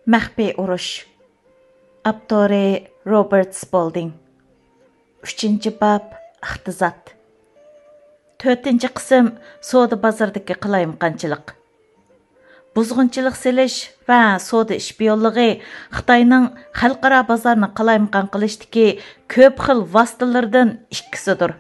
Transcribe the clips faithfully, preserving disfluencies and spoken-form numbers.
مەخپىي ئۇرۇش. ئاپتورى: روبېرت سپولدىڭ. ئۈچىنچى باب، ئىقتىساد. تۆتىنچى قىسىم، سودا بازىرىدىكى قالايمىقانچىلىق. بۇزغۇنچىلىق سېلىش ۋە سودا ئىشپىيونلۇقى خىتاينىڭ خەلقئارا بازارنى قالايمىقان قىلىشتىكى كۆپ خىل ۋاسىتىلىرىدىن ئىككىسىدۇر.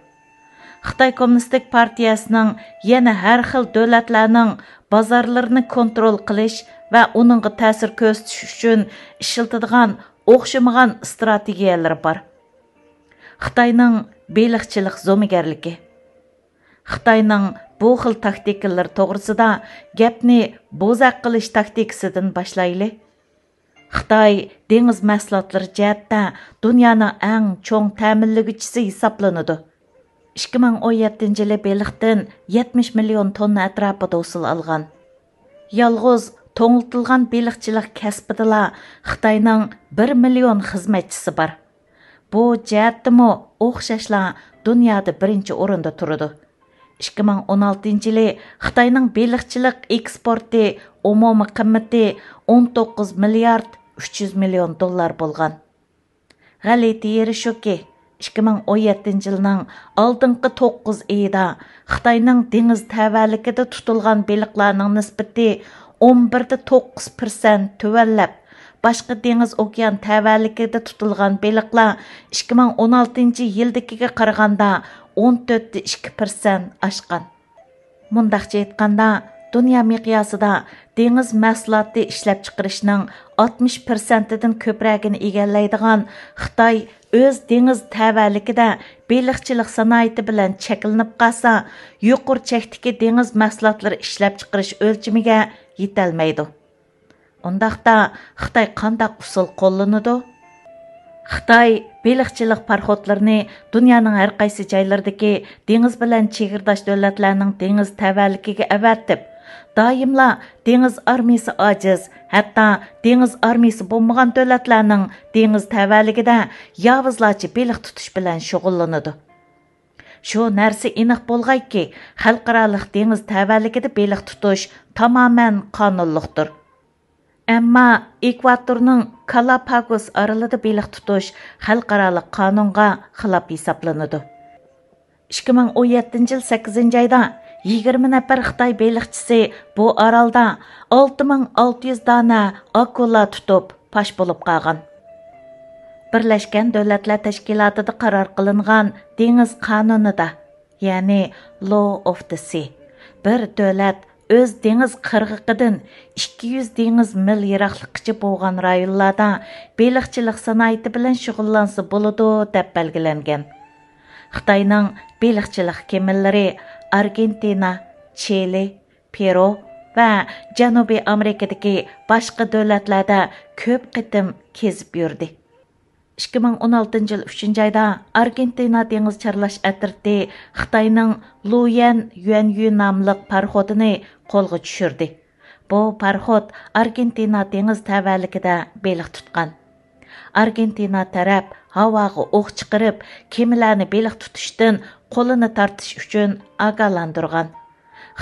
خىتاي كوممۇنىستىك پارتىيەسىنىڭ يەنە ھەر خىل دۆلەتلەرنىڭ بازارلىرىنى كونترول قىلىش ۋە ئۇنىڭغا تەسىر كۆرسىتىش ئۈچۈن ئىشلىتىدىغان ئوخشىمىغان ئىستراتېگىيەلىرى بار. خىتاينىڭ بېلىقچىلىق زومىگەرلىكى. خىتاينىڭ بۇ خىل تاكتىكىلىرى توغرىسىدا گەپنى بوزەك قىلىش تاكتىكىسىدىن باشلايلى. خىتاي دېڭىز مەھسۇلاتلىرى جەھەتتە دۇنيانىڭ ئەڭ چوڭ تەمىنلىگۈچىسى ھېسابلىنىدۇ. ئىككى مىڭ ئون يەتتىنچى يىلى بېلىقتىن يەتمىش مىليون توننا ئەتراپىدا ھوسۇل ئالغان. يالغۇز توڭلىتىلغان بېلىقچىلىق كەسپىدىلا خىتاينىڭ بىر مىليون خىزمەتچىسى بار. بۇ جەھەتتىمۇ ئوخشاشلا دۇنيادا بىرىنچى ئورۇندا تۇرىدۇ. ئىككى مىڭ ئون ئالتىنچى يىلى خىتاينىڭ بېلىقچىلىق ئېكسپورتى ئومۇمىي قىممىتى ئون توققۇز مىليارد ئۈچ يۈز مىليون دوللار بولغان. غەلىتە يېرى شۇكى، ئىككى مىڭ ئون يەتتىنچى يىلنىڭ ئالدىنقى توققۇز ئېيىدا خىتاينىڭ دېڭىز تەۋەلىكىدە تۇتۇلغان بېلىقلارنىڭ نىسبىتى ئون بىر دە توققۇز پىرسەنت تۆۋەنلەپ، باشقا دېڭىز ئوكيان تەۋەلىكىدە تۇتۇلغان بېلىقلار ئىككى مىڭ ئون ئالتىنچى يىلدىكىگە قارىغاندا ئون تۆت دە ئىككى پىرسەنت ئاشقان. مۇنداقچە ئېيتقاندا، دۇنيا مىقياسىدا دېڭىز مەھسۇلاتى ئىشلەپچىقىرىشنىڭ ئاتمىش پىرسەنتىدىن كۆپرەكىنى ئىگىلەيدىغان خىتاي ئۆز دېڭىز تەۋەلىكىدە بېلىقچىلىق سانائىتى بىلەن چەكلىنىپ قالسا، يۇقىرى چەكتىكى دېڭىز مەھسۇلاتلىرى ئىشلەپچىقىرىش ئۆلچىمىگە يېتەلمەيدۇ. ئۇنداقتا، خىتاي قانداق ئۇسۇل قوللىنىدۇ؟ خىتاي بېلىقچىلىق پاراخوتلىرىنى دۇنيانىڭ ھەر قايسى جايلىرىدىكى دېڭىز بىلەن چېگرىداش دۆلەتلەرنىڭ دېڭىز تەۋەلىكىگە ئەۋەتىپ، دائىملا دېڭىز ئارمىيىسى ئاجىز، ھەتتا دېڭىز ئارمىيىسى بولمىغان دۆلەتلەرنىڭ دېڭىز تەۋەلىكىدە ياۋۇزلارچە بېلىق تۇتۇش بىلەن شۇغۇللىنىدۇ. شۇ نەرسە ئېنىق بولغايكى، خەلقئارالىق دېڭىز تەۋەلىكىدە بېلىق تۇتۇش تامامەن قانۇنلۇقتۇر. ئەمما ئېكۋاتورنىڭ گالاپاگوس ئارىلىدا بېلىق تۇتۇش خەلقئارالىق قانۇنغا خىلاپ ھېسابلىنىدۇ. ئىككى مىڭ ئون يەتتىنچى يىل سەككىزىنچى ئايدا يىگىرمە نەپەر خىتاي بېلىقچىسى بۇ ئارالدا ئالتە مىڭ ئالتە يۈز دانە ئاكۇلا تۇتۇپ، پاش بولۇپ قالغان. بىرلەشكەن دۆلەتلەر تەشكىلاتىدا قارار قىلىنغان دېڭىز قانۇنىدا، يەنى Law of the Sea، بىر دۆلەت ئۆز دېڭىز قىرغىقىدىن ئىككى يۈز دېڭىز مىل يىراقلىققىچە بولغان رايونلاردا بېلىقچىلىق سانائىتى بىلەن شۇغۇللانسا بولىدۇ، دەپ بەلگىلەنگەن. خىتاينىڭ بېلىقچىلىق كېمىلىرى ئارگېنتىنا، چىلى، پېرۇ ۋە جەنۇبىي ئامېرىكىدىكى باشقا دۆلەتلەردە كۆپ قېتىم كېزىپ يۈردى. ئىككى مىڭ ئون ئالتىنچى يىل ئۈچىنچى ئايدا ئارگېنتىنا دېڭىز چارلاش ئەترىتى خىتاينىڭ لۇيەن يۈەنيۈ ناملىق پاراخوتىنى قولغا چۈشۈردى. بۇ پاراخوت ئارگېنتىنا دېڭىز تەۋەلىكىدە بېلىق تۇتقان. ئارگېنتىنا تەرەپ ھاۋاغا ئوق چىقىرىپ، كېمىلەرنى بېلىق تۇتۇشتىن قولىنى تارتىش ئۈچۈن ئاگاھلاندۇرغان.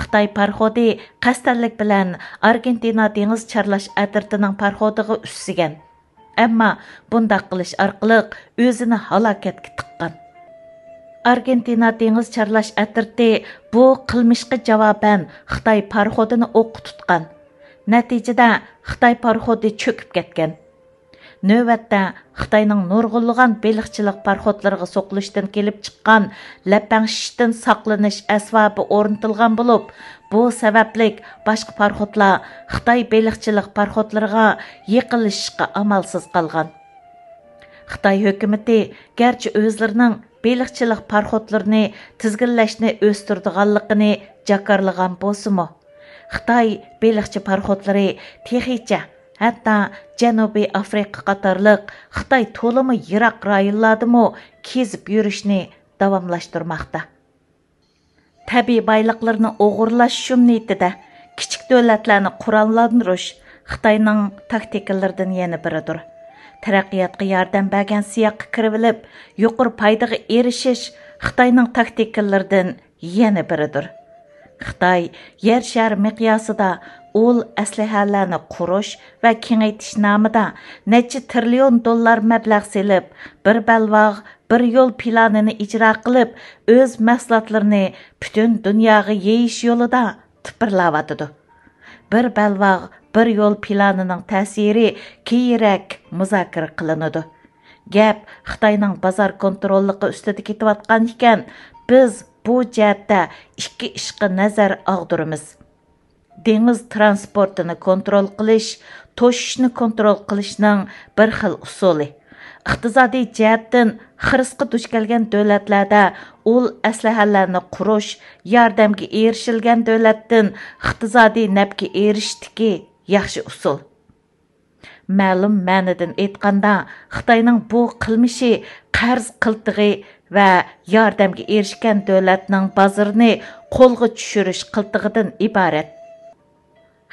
خىتاي پاراخوتى قەستەنلىك بىلەن ئارگېنتىنا دېڭىز چارلاش ئەترىتىنىڭ پاراخوتىغا ئۈسسىگەن. ئەمما بۇنداق قىلىش ئارقىلىق ئۆزىنى ھالاكەتكە تىققان. ئارگېنتىنا دېڭىز چارلاش ئەترىتى بۇ قىلمىشقا جاۋابەن خىتاي پاراخوتىنى ئوققا تۇتقان. نەتىجىدە خىتاي پاراخوتى چۆكۈپ كەتكەن. نۆۋەتتە خىتاينىڭ نۇرغۇنلىغان بېلىقچىلىق پاراخوتلىرىغا سوقۇلۇشتىن كېلىپ چىققان لەپەڭشىشتىن ساقلىنىش ئەسۋابى ئورنىتىلغان بولۇپ، بۇ سەۋەبلىك باشقا پاراخوتلار خىتاي بېلىقچىلىق پاراخوتلىرىغا يېقىنلىشىشقا ئامالسىز قالغان. خىتاي ھۆكۈمىتى گەرچە ئۆزلىرىنىڭ بېلىقچىلىق پاراخوتلىرىنى تىزگىنلەشنى ئۆستۈرىدىغانلىقىنى جاكارلىغان بولسىمۇ، خىتاي بېلىقچى پاراخوتلىرى تېخىچە ھەتتا جەنۇبىي ئافرىقا قاتارلىق خىتاي تولىمۇ يىراق رايونلاردىمۇ كېزىپ يۈرۈشنى داۋاملاشتۇرماقتا. تەبىئىي بايلىقلىرىنى ئوغرىلاش شۇم نىيىتىدە كىچىك دۆلەتلەرنى قوراللاندۇرۇش خىتاينىڭ تاكتىكىلىرىدىن يەنە بىرىدۇر. تەرەققىياتقا ياردەم بەرگەن سىياققا كىرىۋېلىپ، يۇقىرى پايدىغا ئېرىشىش خىتاينىڭ تاكتىكىلىرىدىن يەنە بىرىدۇر. خىتاي يەر شارى مىقياسىدا ئۇل ئەسلىھەلەرنى قۇرۇش ۋە كېڭەيتىش نامىدا نەچچە تىرىليون دوللار مەبلەغ سېلىپ، بىر بەلباغ، بىر يول پىلانىنى ئىجرا قىلىپ، ئۆز مەھسۇلاتلىرىنى پۈتۈن دۇنياغا يېيىش يولىدا تىپىرلاۋاتىدۇ. بىر بەلباغ، بىر يول پىلانىنىڭ تەسىرى كېيىنرەك مۇزاكىرە قىلىنىدۇ. گەپ خىتاينىڭ بازار كونتروللۇقى ئۈستىدە كېتىۋاتقان ئىكەن، بىز بۇ جەھەتتە ئىككى ئىشقا نەزەر ئاغدۇرىمىز. دېڭىز ترانسپورتىنى كونترول قىلىش، توشۇشنى كونترول قىلىشنىڭ بىر خىل ئۇسۇلى. ئىقتىسادىي جەھەتتىن خىرىسقا دۇچ كەلگەن دۆلەتلەردە ئۇل ئەسلىھەلەرنى قۇرۇش، ياردەمگە ئېرىشىلگەن دۆلەتتىن ئىقتىسادىي نەپكە ئېرىشىشتىكى ياخشى ئۇسۇل. مەلۇم مەنىدىن ئېيتقاندا، خىتاينىڭ بۇ قىلمىشى قەرز قىلتىقى ۋە ياردەمگە ئېرىشكەن دۆلەتنىڭ بازىرىنى قولغا چۈشۈرۈش قىلتىقىدىن ئىبارەت.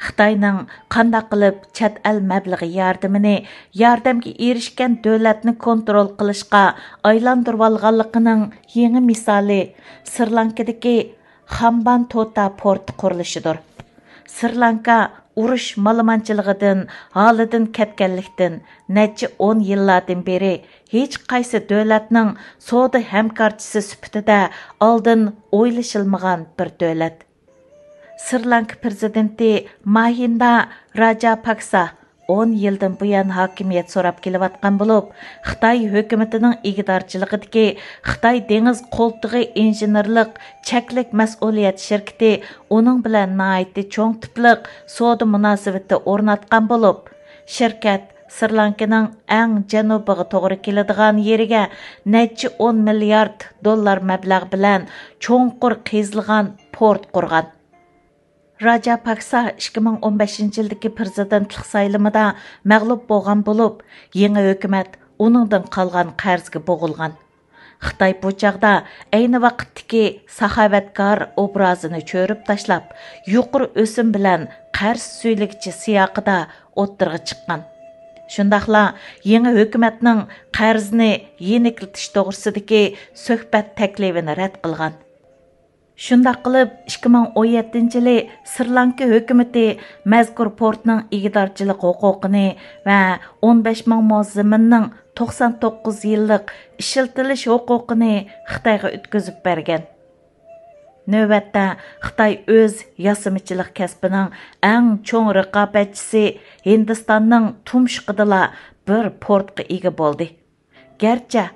خىتاينىڭ قانداق قىلىپ چەت ئەل مەبلىغى ياردىمىنى ياردەمگە ئېرىشكەن دۆلەتنى كونترول قىلىشقا ئايلاندۇرۇۋالغانلىقىنىڭ يېڭى مىسالى سرى لانكىدىكى خامبانتوتا پورتى قۇرۇلۇشىدۇر. سرى لانكا ئۇرۇش مالىمانچىلىقىدىن ھالىدىن كەتكەنلىكتىن، نەچچە ئون يىللاردىن بېرى ھېچقايسى دۆلەتنىڭ سودا ھەمكارچىسى سۈپىتىدە ئالدىن ئويلىشىلمىغان بىر دۆلەت. سرى لانكا پىرېزىدېنتى ماھىندا راجاپاكسا ئون يىلدىن بۇيان ھاكىمىيەت سوراپ كېلىۋاتقان بولۇپ، خىتاي ھۆكۈمىتىنىڭ ئىگىدارچىلىقىدىكى خىتاي دېڭىز قولتۇقى ئىنژېنېرلىق چەكلىك مەسئۇلىيەت شىركىتى ئۇنىڭ بىلەن ناھايىتى چوڭ تىپلىق سودا مۇناسىۋىتى ئورناتقان بولۇپ، شىركەت سرى لانكىنىڭ ئەڭ جەنۇبىغا توغرا كېلىدىغان يېرىگە نەچچە ئون مىليارد دوللار مەبلەغ بىلەن چوڭقۇر قېزىلغان پورت قۇرغان. راجاپاكسا ئىككى مىڭ ئون بەشىنچى يىلدىكى پىرېزىدېنتلىق سايلىمىدا مەغلۇپ بولغان بولۇپ، يېڭى ھۆكۈمەت ئۇنىڭدىن قالغان قەرزگە بوغۇلغان. خىتاي بۇ چاغدا ئەينى ۋاقىتتىكى ساخاۋەتكار ئوبرازىنى چۆرۈپ تاشلاپ، يۇقىرى ئۆسۈم بىلەن قەرز سۈيلىگۈچى سىياقىدا ئوتتۇرىغا چىققان. شۇنداقلا يېڭى ھۆكۈمەتنىڭ قەرزنى يېنىكلىتىش توغرىسىدىكى سۆھبەت تەكلىپىنى رەت قىلغان. شۇنداق قىلىپ، ئىككى مىڭ ئون يەتتىنچى يىلى سرى لانكا ھۆكۈمىتى مەزكۇر پورتنىڭ ئىگىدارچىلىق ھوقۇقىنى ۋە ئون بەش مىڭ مو زېمىننىڭ توقسان توققۇز يىللىق ئىشلىتىلىش ھوقۇقىنى خىتايغا ئۆتكۈزۈپ بەرگەن. نۆۋەتتە خىتاي ئۆز ياسىمىچىلىق كەسپىنىڭ ئەڭ چوڭ رىقابەتچىسى ھىندىستاننىڭ تۇمشۇقىدىلا بىر پورتقا ئىگە بولدى. گەرچە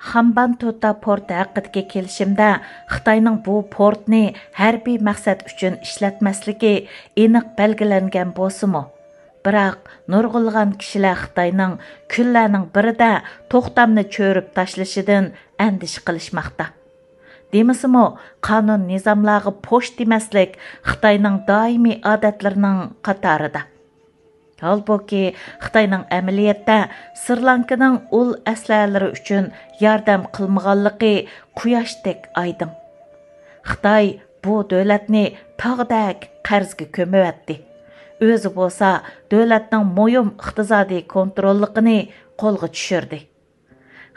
خامبانتوتا پورتى ھەققىدىكى كېلىشىمدە خىتاينىڭ بۇ پورتنى ھەربىي مەقسەت ئۈچۈن ئىشلەتمەسلىكى ئېنىق بەلگىلەنگەن بولسىمۇ، بىراق نۇرغۇنلىغان كىشىلەر خىتاينىڭ كۈنلەرنىڭ بىرىدە توختامنى چۆرۈپ تاشلىشىدىن ئەندىشە قىلىشماقتا. دېمىسىمۇ، قانۇن نىزاملارغا پوش دېمەسلىك خىتاينىڭ دائىمىي ئادەتلىرىنىڭ قاتارىدا. ھالبۇكى، خىتاينىڭ ئەمەلىيەتتە سرى لانكىنىڭ ئۇل ئەسلىھەلىرى ئۈچۈن ياردەم قىلمىغانلىقى قۇياشتەك ئايدىڭ. خىتاي بۇ دۆلەتنى تاغدەك قەرزگە كۆمۈۋەتتى. ئۆزى بولسا دۆلەتنىڭ مۇھىم ئىقتىسادىي كونتروللۇقىنى قولغا چۈشۈردى.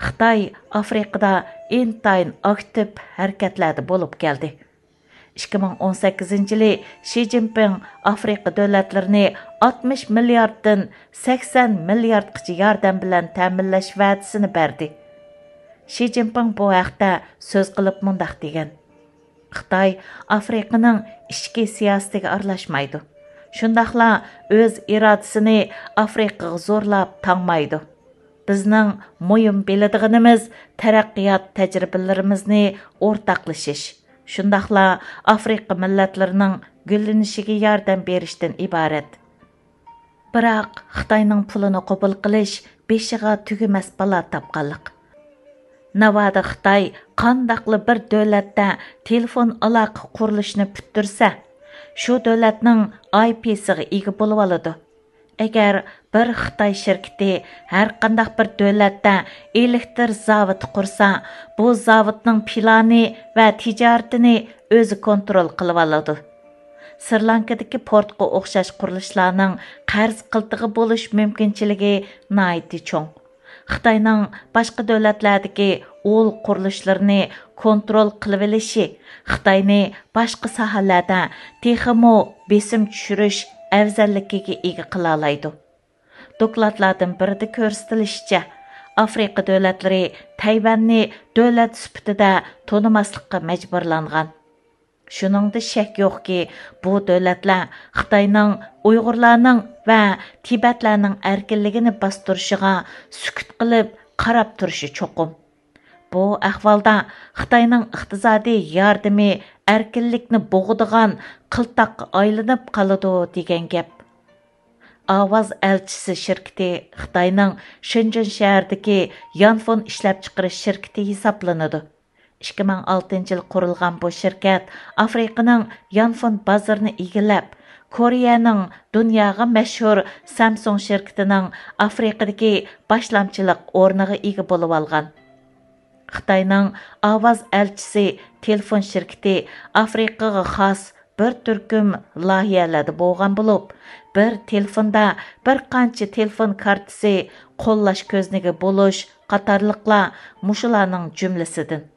خىتاي ئافرىقىدا ئىنتايىن ئاكتىپ ھەرىكەتلەردە بولۇپ كەلدى. ئىككى مىڭ ئون سەككىزىنچى يىلى شى جىنپىڭ ئافرىقا دۆلەتلىرىنى ئاتمىش مىلياردتىن سەكسەن مىلياردقىچە ياردەم بىلەن تەمىنلەش ۋەدىسىنى بەردى. شى جىنپىڭ بۇ ھەقتە سۆز قىلىپ مۇنداق دېگەن: خىتاي ئافرىقىنىڭ ئىچكى سىياسىتىگە ئارىلاشمايدۇ. شۇنداقلا ئۆز ئىرادىسىنى ئافرىقىغا زورلاپ تاڭمايدۇ. بىزنىڭ مۇھىم بىلىدىغىنىمىز تەرەققىيات تەجرىبىلىرىمىزنى ئورتاقلىشىش، شۇنداقلا ئافرىقا مىللەتلىرىنىڭ گۈللىنىشىگە ياردەم بېرىشتىن ئىبارەت. بىراق خىتاينىڭ پۇلىنى قوبۇل قىلىش بېشىغا تۈگىمەس بالا تاپقانلىق. ناۋادا خىتاي قانداقلا بىر دۆلەتتە تېلېفون ئالاقە قۇرۇلۇشىنى پۈتتۈرسە، شۇ دۆلەتنىڭ ئاي پىسىغا ئىگە بولۇۋالىدۇ. ئەگەر بىر خىتاي شىركىتى ھەرقانداق بىر دۆلەتتە ئېلېكتر زاۋۇتى قۇرسا، بۇ زاۋۇتنىڭ پىلانى ۋە تىجارىتىنى ئۆزى كونترول قىلىۋالىدۇ. سرى لانكىدىكى پورتقا ئوخشاش قۇرۇلۇشلارنىڭ قەرز قىلتىقى بولۇش مۇمكىنچىلىكى ناھايىتى چوڭ. خىتاينىڭ باشقا دۆلەتلەردىكى ئۇل قۇرۇلۇشلىرىنى كونترول قىلىۋېلىشى خىتاينى باشقا ساھەلەردە تېخىمۇ بېسىم چۈشۈرۈش ئەۋزەللىكىگە ئىگە قىلالايدۇ. دوكلاتلاردىن بىرىدە كۆرسىتىلىشىچە، ئافرىقا دۆلەتلىرى تەيۋەننى دۆلەت سۈپىتىدە تونۇماسلىققا مەجبۇرلانغان. شۇنىڭدا شەك يوقكى، بۇ دۆلەتلەر خىتاينىڭ ئۇيغۇرلارنىڭ ۋە تىبەتلەرنىڭ ئەركىنلىكىنى باستۇرۇشىغا سۈكۈت قىلىپ قاراپ تۇرۇشى چوقۇم. بۇ ئەھۋالدا خىتاينىڭ ئىقتىسادىي ياردىمى ئەركىنلىكنى بوغىدىغان قىلتاققا ئايلىنىپ قالىدۇ، دېگەن گەپ. ئاۋاز ئەلچىسى شىركىتى خىتاينىڭ شېنجېن شەھىرىدىكى يانفون ئىشلەپچىقىرىش شىركىتى ھېسابلىنىدۇ. ئىككى مىڭ ئالتىنچى يىل قۇرۇلغان بۇ شىركەت ئافرىقىنىڭ يانفون بازىرىنى ئىگىلەپ، كورېيەنىڭ دۇنياغا مەشھۇر سامسۇڭ شىركىتىنىڭ ئافرىقىدىكى باشلامچىلىق ئورنىغا ئىگە بولۇۋالغان. خىتاينىڭ ئاۋاز ئەلچىسى تېلېفون شىركىتى ئافرىقىغا خاس بىر تۈركۈم لايىھەلەردە بولغان بولۇپ، بىر تېلېفوندا بىر قانچە تېلېفون كارتىسى قوللاش كۆزنىكى بولۇش قاتارلىقلار مۇشۇلارنىڭ جۈملىسىدىن.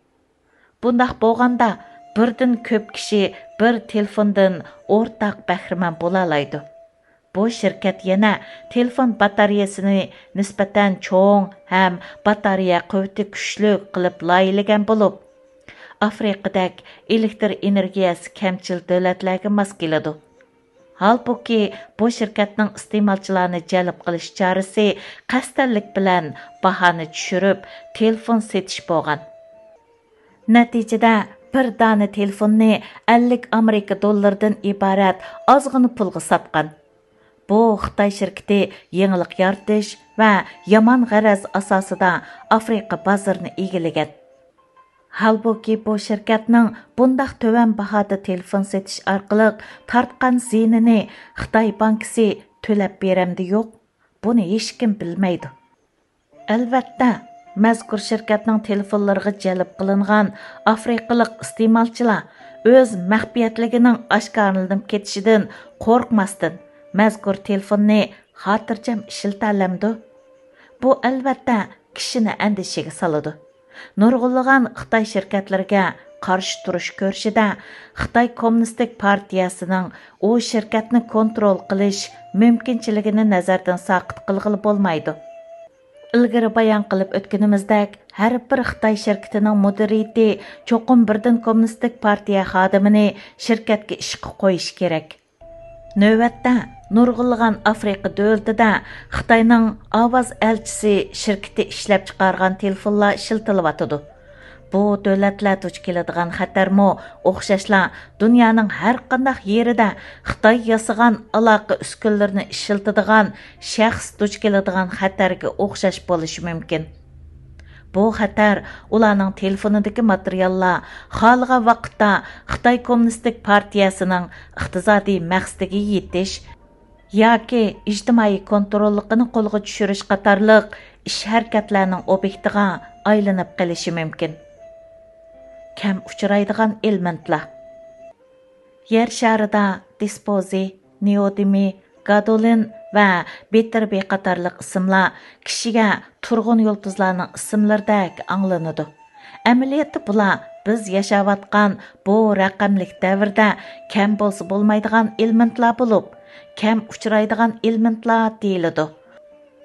بۇنداق بولغاندا، بىردىن كۆپ كىشى بىر تېلېفوندىن ئورتاق بەھرىمەن بولالايدۇ. بۇ شىركەت يەنە تېلېفون باتارېيەسىنى نىسبەتەن چوڭ ھەم باتارېيە قۇۋۋىتى كۈچلۈك قىلىپ لايىھەلىگەن بولۇپ، ئافرىقىدەك ئېلېكتر ئېنېرگىيەسى كەمچىل دۆلەتلەرگە ماس كېلىدۇ. ھالبۇكى، بۇ شىركەتنىڭ ئىستېمالچىلارنى جەلپ قىلىش چارىسى قەستەنلىك بىلەن باھانى چۈشۈرۈپ، تېلېفون سېتىش بولغان. نەتىجىدە، بىر دانە تېلېفوننى ئەللىك ئامېرىكا دوللىرىدىن ئىبارەت ئازغىنە پۇلغا ساتقان. بۇ خىتاي شىركىتى يېڭىلىق يارىتىش ۋە يامان غەرەز ئاساسىدا ئافرىقا بازىرىنى ئىگىلىگەن. ھالبۇكى، بۇ شىركەتنىڭ بۇنداق تۆۋەن باھادا تېلېفون سېتىش ئارقىلىق تارتقان زىيىنىنى خىتاي بانكىسى تۆلەپ بېرەمدۇ يوق، بۇنى ھېچكىم بىلمەيدۇ. ئەلۋەتتە، مەزكۇر شىركەتنىڭ تېلېفونلىرىغا جەلپ قىلىنغان ئافرىقىلىق ئىستېمالچىلار ئۆز مەخپىيەتلىكىنىڭ ئاشكارىلىنىپ كېتىشىدىن قورقماستىن، مەزكۇر تېلېفوننى خاتىرجەم ئىشلىتەلەمدۇ؟ بۇ، ئەلۋەتتە، كىشىنى ئەندىشىگە سالىدۇ. نۇرغۇنلىغان خىتاي شىركەتلىرىگە قارشى تۇرۇش كۈرىشىدە خىتاي كوممۇنىستىك پارتىيەسىنىڭ ئۇ شىركەتنى كونترول قىلىش مۇمكىنچىلىكىنى نەزەردىن ساقىت قىلغىلى بولمايدۇ. ئىلگىرى بايان قىلىپ ئۆتكىنىمىزدەك، ھەر بىر خىتاي شىركىتىنىڭ مۇدىرىيىتى چوقۇم بىردىن كوممۇنىستىك پارتىيە خادىمىنى شىركەتكە ئىشقا قويۇشى كېرەك. نۆۋەتتە، نۇرغۇنلىغان ئافرىقا دۆلىتىدە خىتاينىڭ ئاۋاز ئەلچىسى شىركىتى ئىشلەپچىقارغان تېلېفونلار ئىشلىتىلىۋاتىدۇ. بۇ دۆلەتلەر دۇچ كېلىدىغان خەتەرمۇ ئوخشاشلا دۇنيانىڭ ھەر قانداق يېرىدە خىتاي ياسىغان ئالاقە ئۈسكۈنىلىرىنى ئىشلىتىدىغان شەخس دۇچ كېلىدىغان خەتەرگە ئوخشاش بولۇشى مۇمكىن. بۇ خەتەر ئۇلارنىڭ تېلېفونىدىكى ماتېرىياللار خالىغان ۋاقىتتا خىتاي كوممۇنىستىك پارتىيەسىنىڭ ئىقتىسادىي مەقسىتىگە يېتىش ياكى ئىجتىمائىي كونتروللۇقىنى قولغا چۈشۈرۈش قاتارلىق ئىش ھەرىكەتلەرنىڭ ئوبيېكتىغا ئايلىنىپ قېلىشى مۇمكىن. كەم ئۇچرايدىغان ئېلېمېنتلار. يەر شارىدا دىسپوزى، نېئودىمى، گادولىن ۋە بىتېربى قاتارلىق ئىسىملار كىشىگە تۇرغۇن يۇلتۇزلارنىڭ ئىسىملىرىدەك ئاڭلىنىدۇ. ئەمەلىيەتتە بۇلار بىز ياشاۋاتقان بۇ رەقەملىك دەۋردە كەم بولسا بولمايدىغان ئېلېمېنتلار بولۇپ، كەم ئۇچرايدىغان ئېلېمېنتلار دېيىلىدۇ.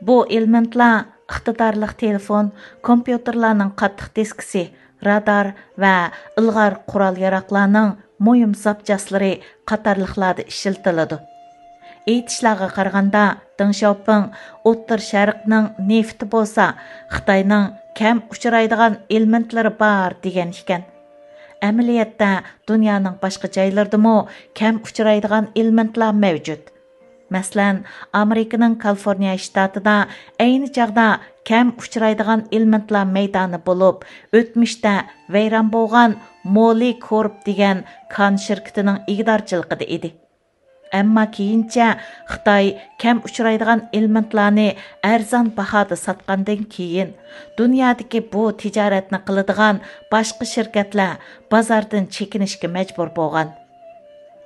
بۇ ئېلېمېنتلار ئىقتىدارلىق تېلېفون، كومپيۇتېرلارنىڭ قاتتىق دىسكىسى، رادار ۋە ئىلغار قورال-ياراغلارنىڭ مۇھىم زاپچاسلىرى قاتارلىقلاردا ئىشلىتىلىدۇ. ئېيتىشلارغا قارىغاندا، دېڭ شياۋپىڭ ئوتتۇرا شەرقنىڭ نېفىتى بولسا خىتاينىڭ كەم ئۇچرايدىغان ئېلېمېنتلىرى بار دېگەن ئىكەن. ئەمەلىيەتتە دۇنيانىڭ باشقا جايلىرىدىمۇ كەم ئۇچرايدىغان ئېلېمېنتلار مەۋجۇت. مەسىلەن، ئامېرىكىنىڭ كالىفورنىيە شتاتىدا ئەينى چاغدا كەم ئۇچرايدىغان ئېلېمېنتلار مەيدانى بولۇپ، ئۆتمۈشتە ۋەيران بولغان مولى كورپ دېگەن كان شىركىتىنىڭ ئىگىدارچىلىقىدا ئىدى. ئەمما كېيىنچە خىتاي كەم ئۇچرايدىغان ئېلېمېنتلارنى ئەرزان باھادا ساتقاندىن كېيىن، دۇنيادىكى بۇ تىجارەتنى قىلىدىغان باشقا شىركەتلەر بازاردىن چېكىنىشكە مەجبۇر بولغان.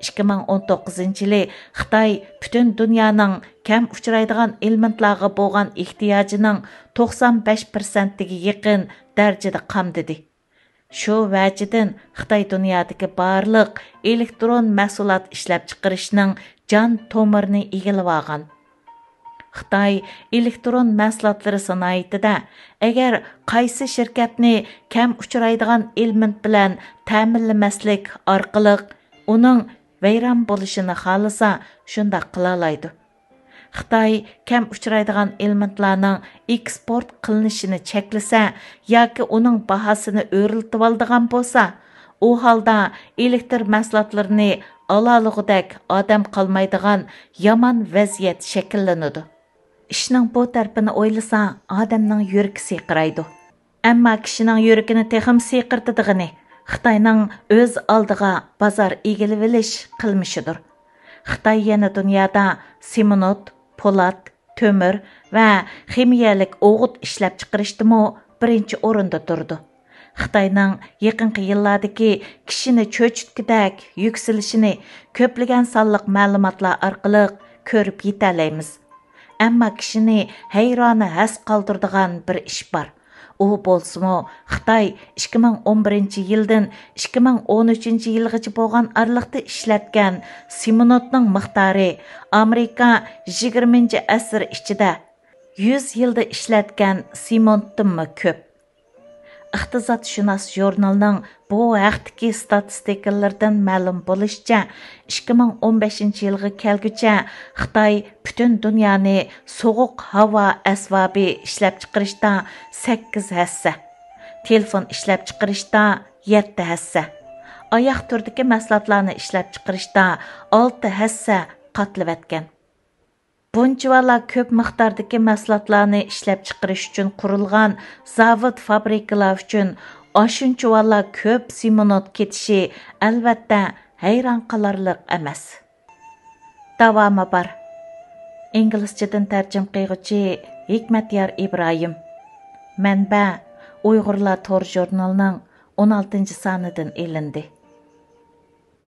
ئىككى مىڭ ئون توققۇزىنچى يىلى خىتاي پۈتۈن دۇنيانىڭ كەم ئۇچرايدىغان ئېلېمېنتلارغا بولغان ئېھتىياجىنىڭ توقسان بەش پىرسەنتىگە يېقىن دەرىجىدە قامدىدى. شۇ ۋەجىدىن خىتاي دۇنيادىكى بارلىق ئېلېكترون مەھسۇلات ئىشلەپچىقىرىشنىڭ جان تومۇرىنى ئىگىلىۋالغان. خىتاي ئېلېكترون مەھسۇلاتلىرى سانائىتىدە ئەگەر قايسى شىركەتنى كەم ئۇچرايدىغان ئېلېمېنت بىلەن تەمىنلىمەسلىك ئارقىلىق ئۇنىڭ ۋەيران بولۇشىنى خالىسا، شۇنداق قىلالايدۇ. خىتاي كەم ئۇچرايدىغان ئېلېمېنتلارنىڭ ئېكسپورت قىلىنىشىنى چەكلىسە ياكى ئۇنىڭ باھاسىنى ئۆرلىتىۋالىدىغان بولسا، ئۇ ھالدا ئېلېكتر مەھسۇلاتلىرىنى ئالالىغۇدەك ئادەم قالمايدىغان يامان ۋەزىيەت شەكىللىنىدۇ. ئىشنىڭ بۇ تەرىپىنى ئويلىسا، ئادەمنىڭ يۈرىكى سىقىرايدۇ. ئەمما كىشىنىڭ يۈرىكىنى تېخىمۇ سىقىرتىدىغىنى خىتاينىڭ ئۆز ئالدىغا بازار ئىگىلىۋېلىش قىلمىشىدۇر. خىتاي يەنە دۇنيادا سېمونت، پولات، تۆمۈر ۋە خىمىيەلىك ئوغۇت ئىشلەپچىقىرىشتىمۇ بىرىنچى ئورۇندا تۇرىدۇ. خىتاينىڭ يېقىنقى يىللاردىكى كىشىنى چۆچۈتكۈدەك يۈكسىلىشىنى كۆپلىگەن سانلىق مەلۇماتلار ئارقىلىق كۆرۈپ يېتەلەيمىز. ئەمما كىشىنى ھەيرانە ھەس قالدۇرىدىغان بىر ئىش بار. ئۇ بولسىمۇ خىتاي ئىككى مىڭ ئون بىرىنچى يىلدىن ئىككى مىڭ ئون ئۈچىنچى يىلغىچە بولغان ئارىلىقتا ئىشلەتكەن سېمونتنىڭ مىقدارى ئامېرىكا يىگىرمىنچى ئەسىر ئىچىدە يۈز يىلدا ئىشلەتكەن سېمونتتىنمۇ كۆپ. ئىقتىسادشۇناس ژۇرنىلىنىڭ بۇ ھەقتىكى ستاتىستىكىلىرىدىن مەلۇم بولۇشىچە، ئىككى مىڭ ئون بەشىنچى يىلغا كەلگۈچە خىتاي پۈتۈن دۇنيانى سوغۇق ھاۋا ئەسۋابى ئىشلەپچىقىرىشتا سەككىز ھەسسە، تېلېفون ئىشلەپچىقىرىشتا يەتتە ھەسسە، ئاياق تۈرىدىكى مەھسۇلاتلارنى ئىشلەپچىقىرىشتا ئالتە ھەسسە قاتلىۋەتكەن. بۇنچىۋالا كۆپ مىقداردىكى مەھسۇلاتلارنى ئىشلەپچىقىرىش ئۈچۈن قۇرۇلغان زاۋۇت، فابرىكىلار ئۈچۈن ئاشۇنچىۋالا كۆپ سېمونت كېتىشى، ئەلۋەتتە، ھەيران قالارلىق ئەمەس. داۋامى بار. ئىنگلىزچىدىن تەرجىمە قىلغۇچى ھېكمەتيار ئىبراھىم. مەنبە: ئۇيغۇرلار تور ژۇرنىلىنىڭ ئون ئالتىنچى سانىدىن ئېلىندى.